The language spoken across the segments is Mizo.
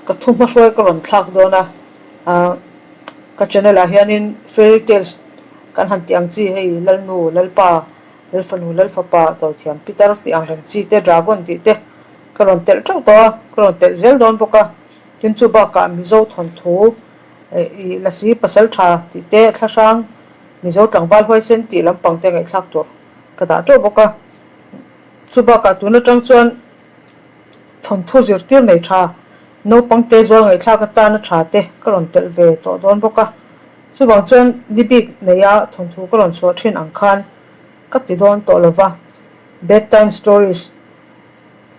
Ka thu hmahruai ka rawn thlak dawn a, ah ka channel ah hianin fairy tales kan han tih ang chi hei Lalnu, Lalpa, Lalfanu, Lalfapa, Dawithiam Pitar tih ang reng chi te, Dragon tih te ka rawn telh teuh tawh a, ka rawn telh zel dawn bawk a. Tin chu bakah Mizo thawnthu ih Lasi Pasal Tha tih te, Thlahrang Mizo Tlangval Huaisen tih lampang te ngaihthlak tur ka dah teuh bawk a. Chu bakah tun atang chuan thawnthu zirtir nei tha, naupang te zual ngaihthlak atana tha te ka rawn telh ve tawh dawn bawk a. Chuvang chuan ni bik neia thawnthu ka rawn chhuah thin ang khan ka ti dawn tawh lo va, Bedtime stories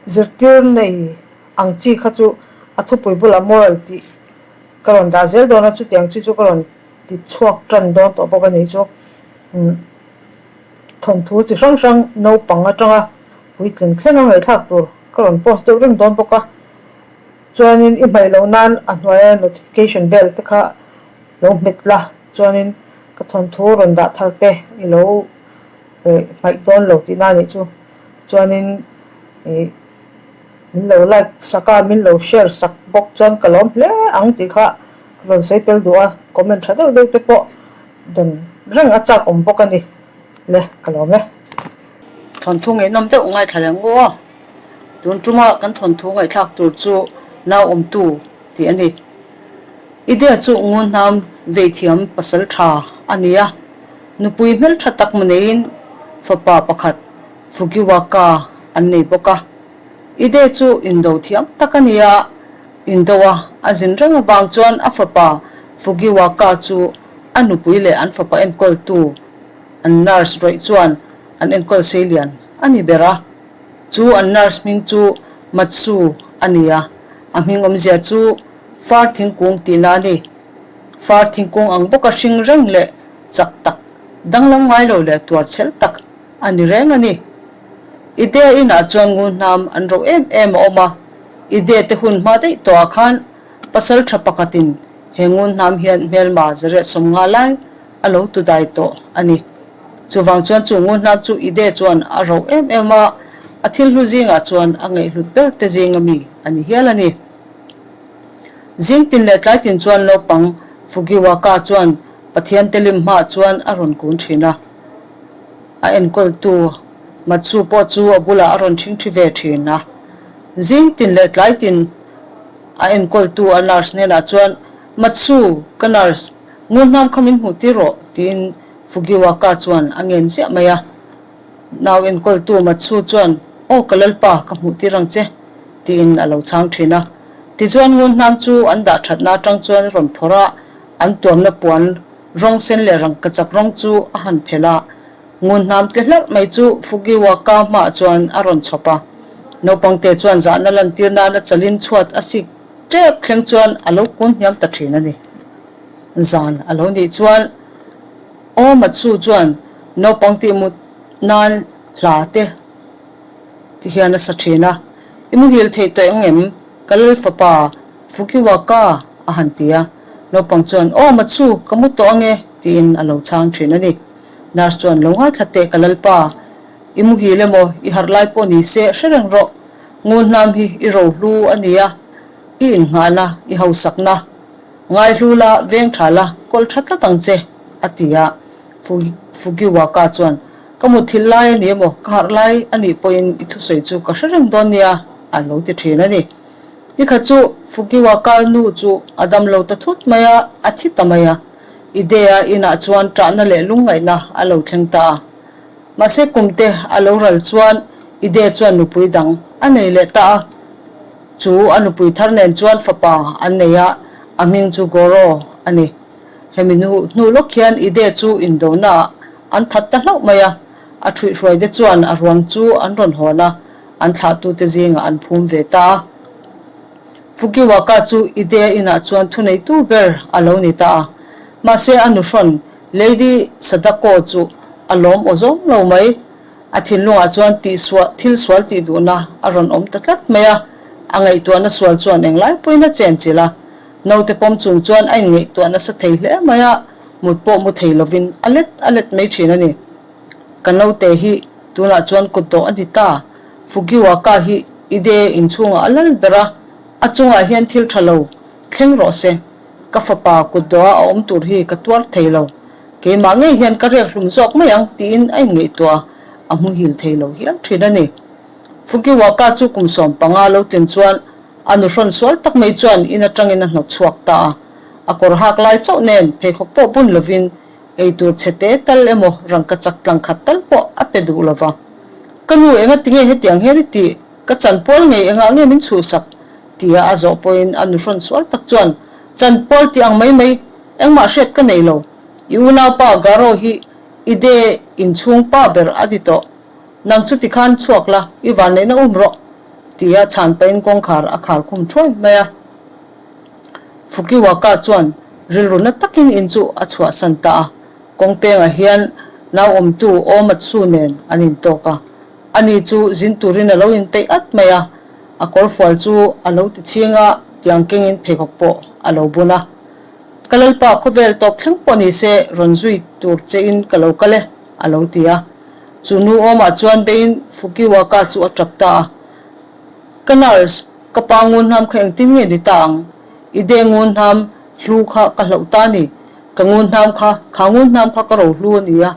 zirtir nei ang chi kha chu a thupui bulah moral tih ka rawn dah zel dawn a, chutiang chi chu ka rawn ti chhuak tan dawn tawh bawk a ni chu. Thawnthu chi hrang hrang naupang atanga puitling thlenga ngaihthlak tur ka rawn post deuh reng dawn bawk a, chuanin i hmaih loh nan a hnuaia notification bell te kha lo hmet la, chuanin ka thawnthu rawn dah thar te i lo hmaih dawn lo tihna a nih chu, chuanin ih min lo like sak a, min lo share sak bawk chuan ka lawm hle ang tih kha ka rawn sawi tel duh a, comment tha deuh deuh te pawh dawn reng a chak awm bawk a ni le ka lawm e. Thawnthu ngaihnawm deuh ngaithla leh ngu aw. Tun tuma kan thawnthu ngaihthlak tur chu nau awmtu tih a ni. Idea chu ngunhnam veithiam pasal tha a ni a, nupui hmeltha tak mu neiin fapa pakhat Fugiwaka an nei bawk a. Ide chu indo thiam tak a ni a, indo a a zin reng avang chuan a fapa Fugiwaka chu a nupui leh an fapa enkawltu an nurse rawih chuan an enkawl seilian a ni ber a. Chu an nurse hming chu Matsu a ni a, a hming awmzia chu far thingkung tihna a ni. Far thingkung ang bawka hring reng leh chak tak, danglam ngai lo leh tuar chhel tak a ni reng a ni. Idea inah chuan ngunhnam an ro em em a awm a, Idea te hun hma daih tawhah khan pasal tha pakhatin he ngunhnam hian hmelma zariat 50 lai a lo tu dai tawh a ni. Chuvang chuan chu ngunhnam chu Ide chuan a ro em em a, a thil hlu zingah chuan a ngaihhlut ber te zinga mi a ni hial a ni. Zing tin leh tlai tin chuan naupang Fugiwaka chuan Pathian te lim hmaah chuan a rawn kun thin a. A enkawltu Matsu pawh chu a bulah a rawn ṭhingṭhi ve ṭhin a. Zing tin leh tlai tin a enkawltu a nurse hnenah chuan, Matsu, ka nurse, ngunhnam kha min hmuh tir rawh, tiin Fugiwaka chuan a ngen chiah mai a. Nau enkawltu Matsu chuan, Aw ka lalpa, ka hmuh tir ang che, tiin a lo chhang ṭhin a. Tichuan ngunhnam chu an dah ṭhatna aṭang chuan a rawn phawrh a, an tuamna puan rawng sen leh rangkachak rawng chu a han phelh a. Ngunhnam tle hlarh mai chu Fugiwaka hmaah chuan a rawn chhawp a. Naupangte chuan zahna lantir nan a chalin chhuat a sik tep thleng chuan a lo kun hniam ta thin a ni. Zan a lo nih chuan Aw Matsu chuan naupang tih mut nan hla te ti hian a sa thin a, I muhil theih tawh eng em? Ka lal fapa Fukiwaka a han ti a. Naupang chuan Aw Matsu, ka mu tawh ange tiin a lo chhang thin a ni. Nurse chuan Lo ngaithla teh ka lalpa, i muhil emaw i harh lai pawh ni se hre reng rawh. Ngunhnam hi i rohlu a nia, i innghahna, i hausakna. Ngaihlu la, veng tha la, kawl tha tlat ang che, a ti a. Fugiwaka chuan, Ka mutthilh lai a ni emaw, ka harh lai a nih pawhin i thusawi chu ka hre reng dawn nia, a lo ti thin a ni. Nikhat chu Fugiwaka nu chu a dam lo ta thut mai a, a thi ta mai a. Idea inah chuan ṭahna leh lungngaihna a lo thleng ta a. Mahse kumte a lo ral chuan Ide chuan nupui dang a nei leh ta a. Chu a nupui thar nen chuan fapa an nei a, a hming chu Goro a ni. Hemi hnu hnu lawk hian Ide chu indonaah an that ta hlauh mai a, a ṭhuihhruaite chuan a ruang chu an rawn hawn a, an thlahtute zingah an phum ve ta a. Fukiwaka chu Ide inah chuan thuneitu ber a lo ni ta a, mahse a nuhrawn Lady Sadako chu a lawm aw zawng lo mai. A thinlungah chuan tihsuah thil sual tih duhna a rawn awm ta tlat mai a, a ngaihtuahna sual chuan englai pawhin a chen chilh a. Naute pawm chung chuan a inngaihtuah nasa thei hle mai a, mut pawh mu thei lovin a let a let mai thin a ni. Ka naute hi tunah chuan kut dawh a ni ta, Fugiwaka hi Ide inchhungah a lal ber a. A chungah hian thil tha lo thleng rawh se. Ka fapa kutdawha a awm tur hi ka tuar thei lo. Keimah ngei hian ka riak hlum zawk mai ang tiin a inngaihtuah a, a hmuhil thei lo hial thin a ni. Fukiwaka chu kum 15 lo tlin chuan a nuhrawn sual tak mai chuan in atangin a hnawt chhuak ta a. A kawr hak lai chauh nen pheikhawk pawh bun lovin ei tur chhe te tal emaw rangka chak tlang khat tal pawh a pe duh lo va. Ka nu enga tinge hetiang hian i tih? Ka chanpual ngei engah nge min chhuhsak? tia a zawh pawhin a nuhrawn sual tak chuan, Chanpual tih ang mai mai, engmah hriat ka nei lo. I unaupa Garo hi i de inchhung pa ber a ti tawh. Nang chu tikhan chhuak la, i vanneihna um rawh, tia chhan pahin kawngkhar a khar khum thuai mai a. Fukiwaka chuan rilru na takin in chu a chhuahsan ta a, kawngpengah hian nauawmtu Omatsu nen an intawk a. Ani chu zin turin a lo inpeih at mai a, a kawrfual chu a lo ti chhing a, tiang kengin pheikhawk pawh a lo bun a. Ka lalpa khawvel tawp thleng pawh ni se rawn zui tur chein ka lo kal e, a lo ti a. Chu nu awmah chuan beiin Fukiwaka chu a tap ta a. Ka nurse, ka pa ngunhnam kha engtin nge ni ta ang? I de ngunhnam hlu kha ka hlauh ta ni. Ka ngunhnam kha, kha ngunhnam kha ka rohlu a ni a.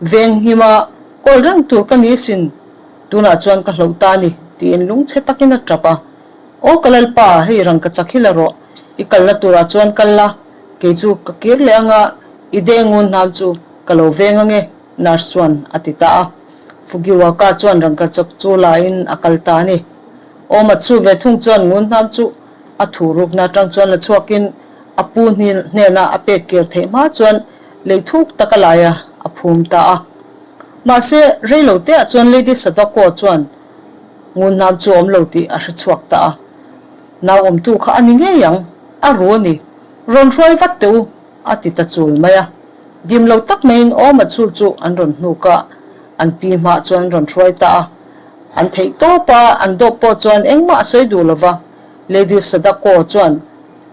Venghima kawl reng tur ka ni sin, tunah chuan ka hloh ta a ni, tiin lungchhe takin a tap a. Aw ka lalpa, hei rang ka chak hi la rawh, i kalna turah chuan kal la, kei chu ka kir leh anga i dengun hnam chu ka lo veng ange, nurse chuan a ti ta a. Fugiwaka chuan rangkachak chu lain a kal ta a ni. Aw Matsu ve thung chuan ngun hnam chu a thu rukna atang chuan la chhuakin a pu hnena a pek kir theih hma chuan lei thuk tak a lai a, a phum ta a. Mahse, rei lo teah chuan Lady Sadako chuan ngunhnam chu a awm lo tih a hre chhuak ta a. Nau awmtu kha a ni ngei ang, a ru a ni. Rawn hruai vat teh u, a ti ta chul mai a. Dim lo tak maiin awm a chul chu an rawn hnuk a, an pi hmah chuan an rawn hruai ta a. An theih tawp a, an dawp pawh chuan engmah a sawi duh lo va, Lady Sadako chuan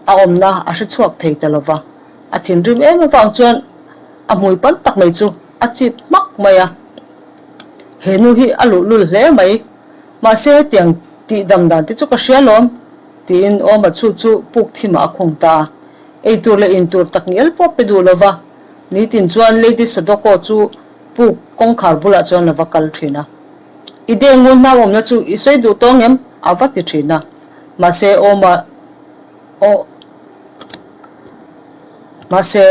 a awmna a hre chhuak thei ta lo va. A thinrim em avang chuan a hmui pan tak mai chu a chip hmak mai a. He nu hi a luhlul hle mai, mahse hetiang tih dam dan te chu ka hria lawm, tiin Awma chu chu puk thimah a khung ta a. Ei tur leh in tur tak ngial pawh pe duh lo va, nitin chuan Lady Sadoko chu puk kawngkhar bulah chuan a va kal thin a. I dengu hnau awmna chu i sawi duh tawng em? a va ti thin a. Mahse Awma aw. Mahse,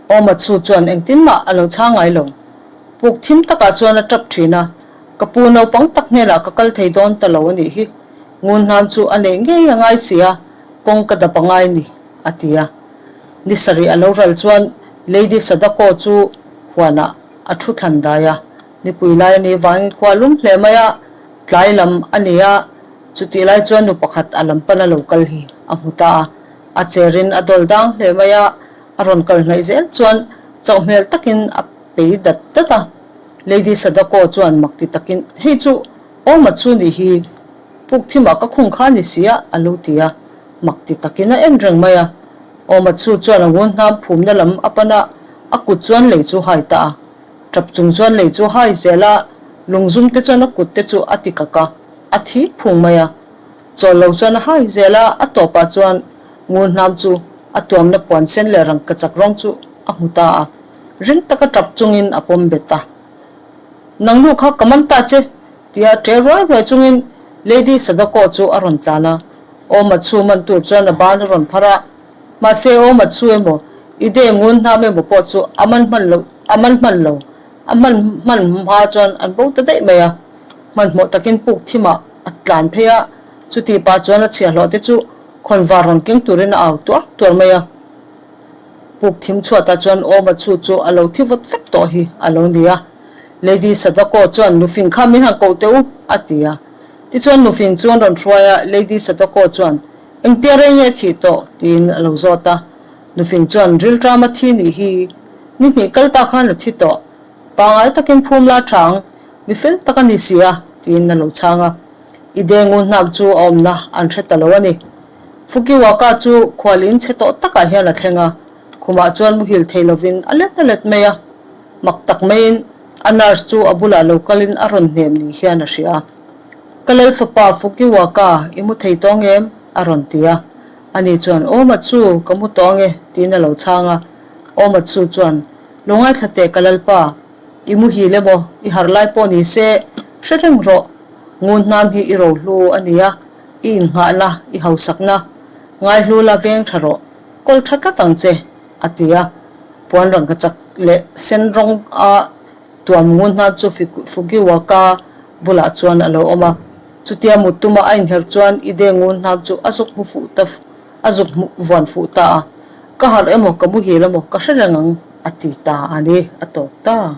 Awma chu chuan engtin mah a lo chhang ngai lo. Puk thim takah chuan a tap thin a, Ka pu naupang tak hnenah ka kal thei dawn ta lo a nih hi. Ngunhnam chu a neih ngei a ngai si a, kawng ka dap a ngai ni, a ti a. Ni sarih a lo ral chuan Lady Sadako chu huanah a thu thlan dai a. Nipui lai a nih vangin khua lum hle mai a, tlai lam a ni a, chutih lai chuan nu pakhat a lam pana lo kal hi a hmu ta a. A cherin a dawl dang hle mai a, a rawn kal hnaih zel chuan chauh hmel takin a pei dat dat a. Lady Sadako chuan mak ti takin, Hei chu Awma chu nih hi, puk thimah ka khung kha ni si a, a lo ti a. Mak ti takin a en reng mai a. Awma chu chuan a ngun hnam phumna lam a pan a, a kut chuan lei chu hai ta a. Tap chung chuan lei chu hai zel a, lungzum te chuan a kut te chu a ti kak a, a thi phung mai a. Chawl lo chuan a hai zel a, a tawpah chuan Ngulhnam chu a tuamna puan sen leh rangkachak rawng chu a hmu ta a, ring taka tap chungin a pawm bet a. Nang nu kha ka man ta che! tia ṭe ruai ruai chungin Lady Sadako chu a rawn tlan a, Awma chu man tur chuan a ban a rawn phar a, mahse Awma chu emaw i de Ngulhnam emaw pawh chu a man hman lo a man hman lo, a hman hman hma chuan an bo ta daih mai a. Hmanhmawh takin puk thimah a tlan phei a, chuti pah chuan a chhiahhlawh te chu khawnvar rawn keng turin a au tuar tuar mai a. Puk thim chhuatah chuan Awma chu chu a lo thi vawt vek tawh hi a lo ni a. Lady Sadako chuan Nufing kha min han koh teh u, a ti a. Tichuan Nufing chu an rawn hruai a, Lady Sadako chuan, Engtia rei nge a thih tawh? tiin a lo zawt a. Nufing chuan, Rilṭama thi nih hi, ni hnih kal ta khan a thi tawh. Pangngai takin phum la tha ang, mi fel tak a ni si a, tiin a lo chhang a. I dengu hnam chu a awmna an hre ta lo a ni. Fukiwaka chu khual in chhe tawh takah hian a thleng a, khumah chuan muhil thei lovin a let a let mai a. Mak tak maiin a nurse chu a bulah lo kalin a rawn hnem ni hian a hria a. Ka lal fapa Fukiwaka, i mu thei tawng em? A rawn ti a. Ani chuan, Aw Matsu, ka mu tawh ange, tiin a lo chhang a. Aw Matsu chuan, Lo ngaithla teh ka lalpa, i muhil emaw, i harh lai pawh ni se, hre reng rawh. Ngun hnam hi i rohlu a nia, i innghahna, i hausakna. Ngaihlu la veng tha rawh, kawl tha tlat ang che, a ti a. Puan rangka chak leh sen rawng a tuam ngun hnam chu Fugiwaka bulah chuan a lo awm a. Chutia mut tuma a inher chuan i de ngun hnam chu a zuk hmu fuh ta a zuk hmu vuan fuh ta a. Ka harh emaw ka muhil emaw ka hre reng ang a ti ta a ni, a tawp ta.